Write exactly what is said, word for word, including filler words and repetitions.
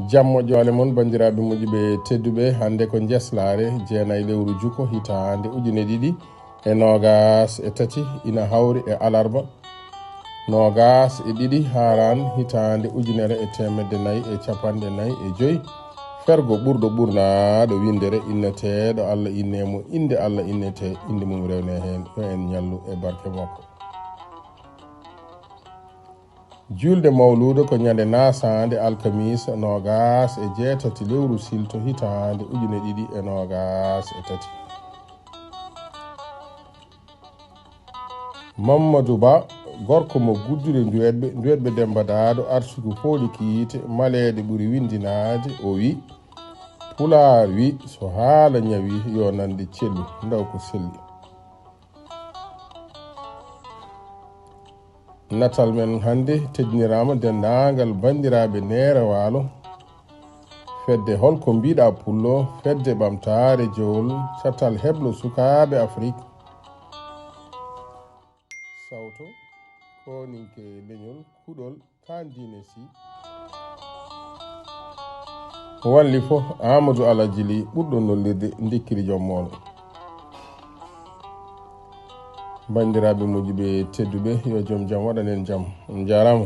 Jam moƴƴo ale mon, banndiraaɓe moƴƴuɓe tedduɓe. Hannde ko njeslaare jeenayi lewru juko hitaande ujune ɗiɗi e noogaas e tati, ina hawri e alarba noogaas e ɗiɗi haaraan hitaande ujunere e teemedde nayi e capanɗe nayi e joy. Fergo ɓurɗo ɓurnaaɗo winndere inneteeɗo Allah innee mo, innde Allah innetee, innde mum rewnee heen. Yo en ñallu e barke makko. Juulde mawluudo ko ñande naasaande alkamiisa noogaas e jeetati lewru silto hitaande ujune ɗiɗi e noogaas e tati. Mammadu Ba, gorko mo guddude nduweɗɓe, nduweɗɓe Demba Daado, arsugu pooli kiite, maleede ɓuri winndinaade, o wi, Pulaar wi, so haala ñawi, yo nande cellu, ndaw ko selli. Natal men hannde teddiniraama denndaangal banndiraaɓe Neere Waalo, fedde Holko Mbiɗa Pullo, fedde ɓamtaare jowol, catal heblo sukaaɓe Afrik, sawto kooninke leñol, kuɗol, taan diine si. Walli fof, Amadou Alhaji Ly, ɓurɗo nollirde ndikkiri joom moolo. Banndiraaɓe moƴƴuɓe tedduɓe, yo joom jam waɗan en jam. On njaaraama.